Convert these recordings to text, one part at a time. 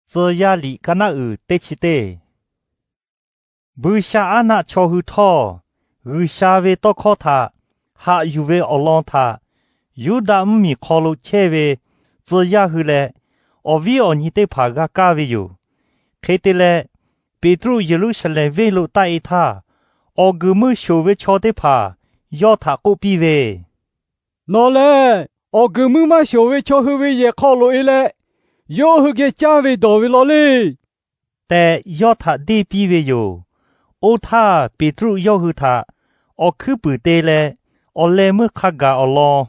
Tcuh yaˇ liꞈ ka naˆ uiˍ teˇ chi teˇ. Buiˇshaˆaˉnaˆ chaw hui htawˇ, G'uiˬsha ve tawˇ hkawˇ htaꞈ haꞈ yuˬ ve awˬ lawn htaꞈ Yuˇdaꞈ mvuhˇmiˬ hk'aw lo chehˇ ve tcuh yaˇ hui leh awˬ viˉ awˬ nyi teˇ hpaˍ g'a kaˇ ve yoˬ. Hk'e te leh, Peˍtruˆ Yeˍruˆsaˍlehnˍ venˇ lo taˆ-e htaˇ, awˬ guiˬ meuˇ shoˍ ve chaw teˇ hpaˍ yawˇ htaꞈ k'oˆ piˇ ve, Nawˬ lehˬ awˬ guiˬ meuˇ maˇ shoˍ ve chaw hui ve yehˬ hk'aw loꞈ-e leh, yawˇ hui geh caˇ ve dawˬ ve law leˇ tehꞈ, yawˇ htaꞈ deˇ piˇ ve yoˬ. Oˇ htaˇ, Peˍtruˆ yawˇ hui htaꞈ awˬ hkuiˉ puiˍ te leh, awˬ leh meuˇ hk'a gaˬ awˬ lawn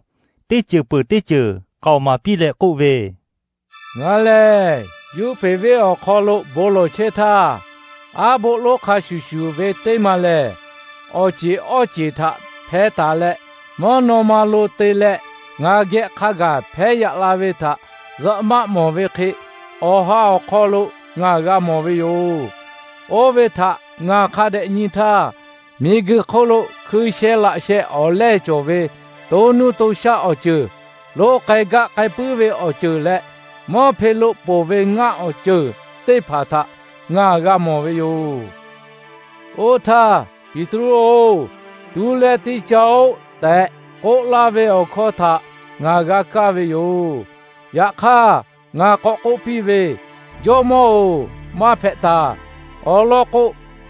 teˇ ceuˬ peuˬ teˇ ceuˬ k'aoˍ maˍ piˇ leh k'oˆ ve, Ngaˬ lehˬ, Yuˇpeˍ venˇ awˬ hk'aw lo bon lawˬ chehˇ htaˇ, aˉ boˆ lonˉ hk'a shuˍ shuˍ ve teˇ maˬ lehˬ, awˬ ceˬ awˇ ceˬ htaꞈ hpeh taˍ leh, mvuhˇ naw ma lo te leh ngaˬ geh hk'a gaˬ hpehˇ yaꞈ la ve htaꞈ zuhꞈ maˆ mawˬ ve hk'e, awˬ ha awˬ hk'aw lo ngaˬ g'a mawˬ ve yoˬ. Oˇ ve htaꞈ ngaˬ hk'a dehꞈ nyi htaˇ, miˬguiˬ hk'oˆ lo hkui sheh laꞈ sheh awˬ lehˇ cawˬ ve to nuˇ to shaˆ awˬ ceuˬ, loˇ k'ai gaˆ k'ai puiˉ ve awˬ ceuˬ leh, mvuhˇ hpe lo poˬ ve ngaˆ awˬ ceuˬ teˇ hpaˍ htaꞈ ngaˬ g'a mawˬ ve yoˬ. Oˇ htaˇ, Peˍtruˆ-oˬ, tu leh te ca-oˆ tehꞈ k'oˆ laˇ ve awˬ hkawˇ htaꞈ ngaˬ g'a kaˇ ve yoˬ. Yaꞈ hk'aˇ, ngaˬ k'awꞈ k'oˆ piˇ ve, Jawˇmawˇ-oˬ, maˇ hpehꞈ taˬ. Awˬ lawn k'o,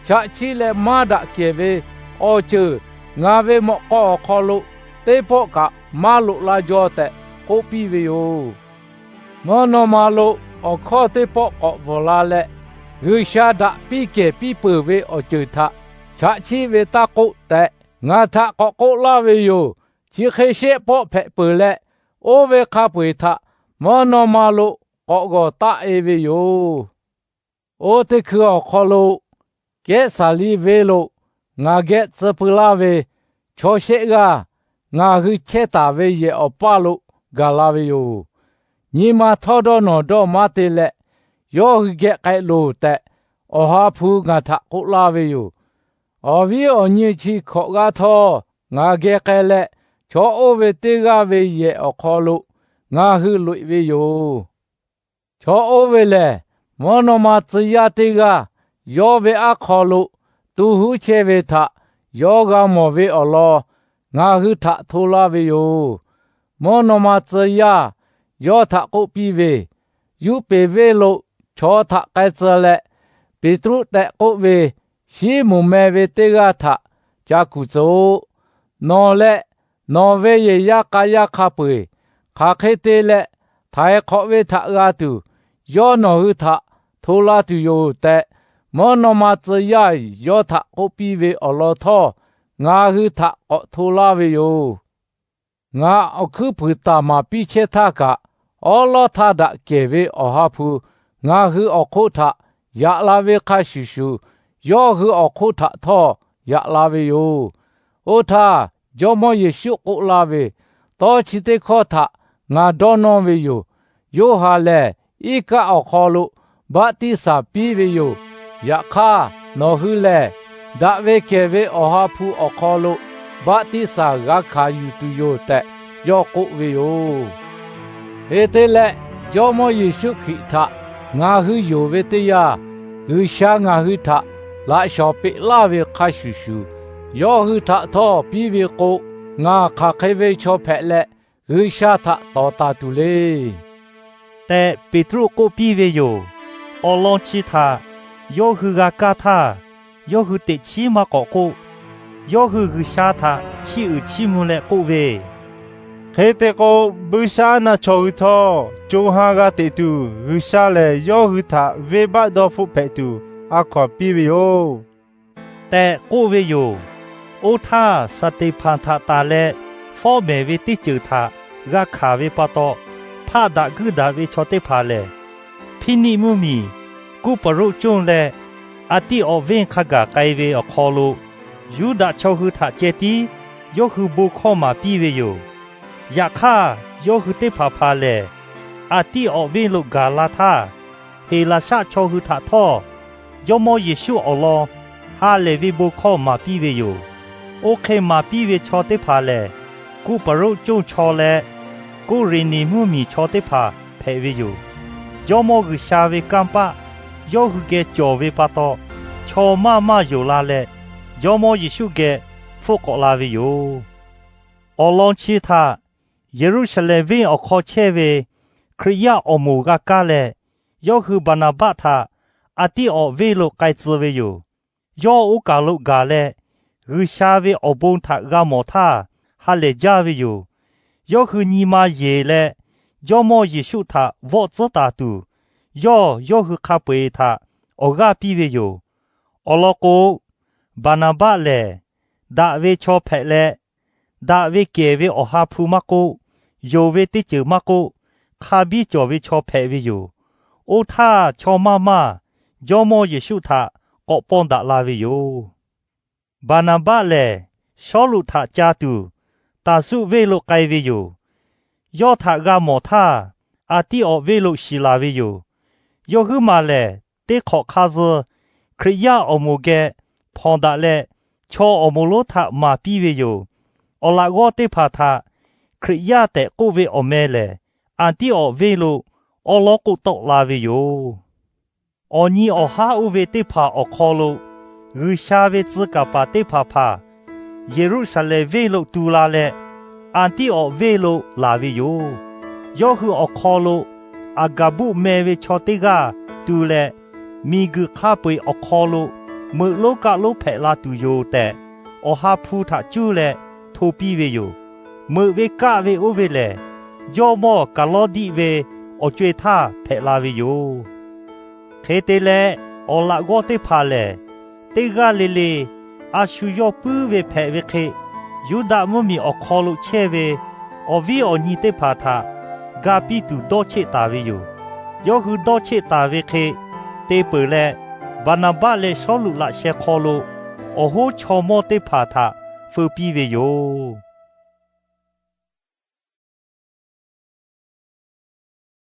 chaꞈ chiˆ leh maˇ daꞈ kehˬ ve awˬ ceuˬ ngaˬ ve mawꞈ k'aw awˬ hk'aw lo teˇ pawˆ kaꞈ maˇ loꞈ la jaw tehꞈ k'oˆ piˇ ve yoˬ. Mvuhˇ naw ma lo awˬ hkawˇ teˇ pawˆ k'awꞈ bvuhˬ la leh, G'uiˬsha daꞈ piˇ kehˬ piˇ peuˬ ve awˬ ceuˬ htaꞈ chaꞈ chiˆ ve taˇ k'oˆ tehꞈ ngaˬ htaꞈ k'awꞈ k'oˆ laˇ ve yoˬ. Chi hk'e shehˆ pawˆ hpehꞈ peuˬ leh, oˇ ve hk'a peu-eˬ htaꞈ mvuhˇ naw ma lo k'awꞈ g'awˬ taˆ-e ve yoˬ. Oˇ teˇ hkui awˬ hk'aw lo, Kehˉsaˍriˆ venˇ lo ngaˬ geh tcuh pui laˇ ve chaw shehˆ g'aˇ ngaˬ hui chehˇ taˍ ve yehˬ awˬ paˇ lo gaˬ la ve yoˬ. Nyi ma htawˇ dawˇ nawˬ dawˇ maˇ te leh, yawˇ hui geh k'ai loˬ tehꞈ, Awˬ ha hpu ngaˬ htaꞈ k'oˆ laˇ ve yoˬ. Awˬ viˉ awˬ nyi chi hkawꞈ g'aˇ htawˇ ngaˬ geh k'ai leh, chaw oˇ ve teˇ g'aˇ ve yehˬ awˬ hk'aw lo ngaˬ hui loꞈ-e ve yoˬ. Chaw oˇ ve lehˬ, mvuhˇ naw ma tcuh yaˇ teˇ g'aˇ yawˇ ve aˉ hk'aw lo tu huˉ chehˇ ve htaꞈ yawˇ g'a mawˬ ve awˬ lawn ngaˬ hui htaꞈ hto laˇ ve yoˬ. Mvuhˇ naw ma tcuh yaˇ yawˇ htaꞈ k'oˆ piˇ ve, Yuˇpeˍ venˇ lo chaw htaꞈ k'ai tcuh leh, Peˍtruˆ tehꞈ k'oˆ ve Siˉmonˍ meh ve teˇ g'aˇ htaꞈ ca kuˬ tcuh-oˆ. Nawˬ leh nawˬ ve yehˬ yaˇ k'a yaˇ hk'a peu-eˬ hk'aˬ hk'e te leh htaiˍ hk'awꞈ ve htaꞈ g'a tuˬ, yawˇ nawˬ hui htaꞈ hto la tuˬ yoˬ tehꞈ, mvuhˇ naw ma tcuh yaˇ yawˇ htaꞈ k'oˆ piˇ ve awˬ lawn htawˇ, ngaˬ hui htaꞈ k'awꞈ hto laˇ ve yoˬ. Ngaˬ awˬ hkuiˉ puiˍ taˍ maˍ piˇ chehˇ htaˇ kaꞈ, awˉ lawˉ htaˇ daꞈ kehˬ ve Awˬ ha hpu ngaˬ hui awˬ hk'oˆ htaꞈ yaꞈ la ve hk'a shuˍ shuˍ, yawˇ hui awˬ hk'oˆ htaꞈ htawˇ yaꞈ la ve yoˬ. Oˇ htaˇ, Jawˇmawˇ Yeˍsuˆ k'oˆ laˇ ve, Tawˇ chi teˇ hkawˇ htaꞈ ngaˬ dawˇ nawˇ ve yoˬ. Yoˇhanˬ lehˬ iˉ kaˆ awˬ hk'aw lo baˆtiˆsaˬ piˇ ve yoˬ. Yaꞈ hk'aˇ, nawˬ hui lehˬ daꞈ ve kehˬ ve Awˬ ha hpu awˬ hk'aw lo baˆtiˆsaˬ g'a hkanˍ yuˬ tuˬ yoˬ tehꞈ yawˇ k'oˆ ve yoˬ. Hk'e te leh, Jawˇmawˇ Yeˍsuˆ Hkriꞈ htaꞈ ngaˬ hui yonˍ ve teˇ yanˇ, G'uiˬsha ngaˬ hui htaꞈ laꞈ shawnˍ peꞈ laˇ ve hk'a shuˍ shuˍ, yawˇ hui htaꞈ htawˇ piˇ ve k'o, ngaˬ hk'aˬ hk'e ve chaw hpehꞈ leh G'uiˬsha htaꞈ tawˍ taˍ tuˬ le tehꞈ, Peˍtruˆ k'oˆ piˇ ve yoˬ. Awˬ lawn chi htaꞈ yawˇ hui g'a kaˇ htaˇ, yawˇ hui teꞈ chiˉ maˇ k'awꞈ k'oˆ. Yawˇ hui G'uiˬsha htaꞈ chiˇ uiˍ chiˇ mvuh leh k'oˆ ve, Hk'e te k'o, buiˇshaˆaˉnaˆ chaw hui htawˇ co ha g'a teꞈ tuˬ, G'uiˬsha lehˬ yawˇ hui htaꞈ venˇbaˆ dawˇ hpfuhˆ hpehꞈ tuˬ a hkawnˍ piˇ ve yoˬ tehꞈ k'oˆ ve yoˬ. Oˇ htaˇ, Saˍteˍhpanˍ htaꞈ tanˬ leh fawˉ mehˍ ve teˇ ceuˬ htaꞈ g'a hkanˍ ve pa taw, hpaˆ daꞈ guiˇ daꞈ ve chaw teˇ hpaˍ lehˬ, Hpiˇniˆ mvuhˇmiˬ, Kuˇpaˍroˆ conˇ leh Anˍtiˆawˍ venˇ hk'a gaˬ k'ai ve awˬ hk'aw lo, Yuˇdaꞈ chaw hui htaꞈ ceh tiˉ yawˇ hui bon hkawˇ maˍ piˇ ve yoˬ. Yaꞈ hk'aˇ, yawˇ hui teˇ hpaˍ hpaˍ lehˬ, Anˍtiˆawˍ venˇ lo gaˬ la htaˇ, Heˍlaˍsaˆ chaw hui htaꞈ htawˇ Jawˇmawˇ Yeˍsuˆ awˬ lawn ha lehˬ ve bon hkawˇ maˍ piˇ ve yoˬ. Oˇ hk'e maˍ piˇ ve chaw teˇ hpaˍ lehˬ, Kuˇpaˍroˆ conˇ chaw leh Kuˇreˍneˍ mvuhˇmiˬ chaw teˇ hpaˍ hpehꞈ ve yoˬ. Jawˇmawˇ G'uiˬsha ve kanˇ paˆ yawˇ hui geh cawˬ ve pa taw, chaw maˇ maˇ yonˍ la leh, Jawˇmawˇ Yeˍsuˆ geh hpfuhˆ k'awꞈ la ve yoˬ. Awˬ lawn chi htaꞈ Yeˍruˆsaˍlehnˍ venˇ awˬ hk'aw chehˇ ve Hkriꞈ yaˇ awˬ moˍ g'a kaˇ leh, yawˇ hui Baˍnaˍbaˆ htaꞈ Anˍtiˆawˍ venˇ lo k'ai tcuh ve yoˬ. Yawˇ oˇ kaˬ lo gaˬ leh, G'uiˬsha ve awˬ bon htaꞈ g'a mawˬ htaˇ, ha lehˬ jaˇ ve yoˬ. Yawˇ hui nyi ma yeˬ leh, Jawˇmawˇ Yeˍsuˆ htaꞈ vawˆ tcuhˉ taˍ tuˬ, yawˇ yawˇ hui hk'a peu-eˬ htaꞈ awˬ g'aˇ piˇ ve yoˬ. Awˬ lawn k'o, Baˍnaˍbaˆ lehˬ, daꞈ ve chaw hpehꞈ leh, daꞈ ve kehˬ ve Awˬ ha hpu maˇ k'oˆ, yonˍ ve teˇ ceuˬ maˇ k'oˆ, hk'a biˇ cawˬ ve chaw hpehꞈ ve yoˬ. Oˇ htaˇ, chaw maˇ maˇ Jawˇmawˇ Yeˍsuˆ htaꞈ k'awꞈ paw daꞈ la ve yoˬ. Baˍnaˍbaˆ lehˬ, Sawˉluꞈ htaꞈ ca tuˬ, Taˍsuˆ venˇ lo k'ai ve yoˬ. Yawˇ htaꞈ g'a mawˬ htaˇ, Anˍtiˆawˍ venˇ lo shiˍ laˬ ve yoˬ. Yawˇ huiˉ maˬ lehˬ, teˇ hk'awꞈ hk'a zuh Hkriꞈ yaˇ awˬ moˍ geh hpawnˬ daꞈ leh, chaw awˬ moˍ lonˉ htaꞈ maˍ piˇ ve yoˬ. Awˬ laꞈ g'awˇ teˇ hpaˍ htaꞈ Hkriꞈ yaˇ tehꞈ k'oˆ ve awˬ meh lehˬ, Anˍtiˆawˍ venˇ lo awˉ lawˉ k'oˆ tawˆ la ve yoˬ. Awˬ nyi awˬ haˉ oˇ ve teˇ hpaˍ awˬ hk'aw lo G'uiˬsha ve tcuh kaˍ paˍ teˇ hpaˍ hpaˍ Yeˍruˆsaˍlehnˍ venˇ lo tu la leh, Anˍtiˆawˍ venˇ lo laˬ ve yoˬ. Yawˇ hui awˬ hk'aw lo Aˍgaˍbuˆ meh ve chaw teˇ g'aˇ tu leh, miˬguiˬ hk'a peu-eˬ awˬ hk'aw lo meuꞈ lonˉ kaˆ lonˉ hpehꞈ la tuˬ yoˬ tehꞈ, Awˬ ha hpu htaꞈ cuˇ leh hto piˇ ve yoˬ. Meuꞈ ve kaˆ ve oˇ ve lehˬ, jawˇmawˇ Kaˍlawˇdiˆ ve awˬ co-e htaˇ hpehꞈ la ve yoˬ. Hk'e te leh, awˬ laꞈ g'awˇ teˇ hpaˍ lehˬ, teˇ g'aˇ le le a shu yawˇ puiˉ ve hpehꞈ ve hk'e, Yuˇdaꞈ mvuhˇmiˬ awˬ hk'aw lo chehˇ ve awˬ viˉ awˬ nyi teˇ hpaˍ htaꞈ ga piˇ tuˬ dawˇ cheˆ taˍ ve yoˬ. Yawˇ hui dawˇ cheˆ taˍ ve hk'e te peuˬ leh, Baˍnaˍbaˆ leh Sawˉluꞈ laꞈ sheh hk'aw lo awˬ hoˉ chaw mawˇ teˇ hpaˍ htaꞈ feu piˇ ve yoˬ.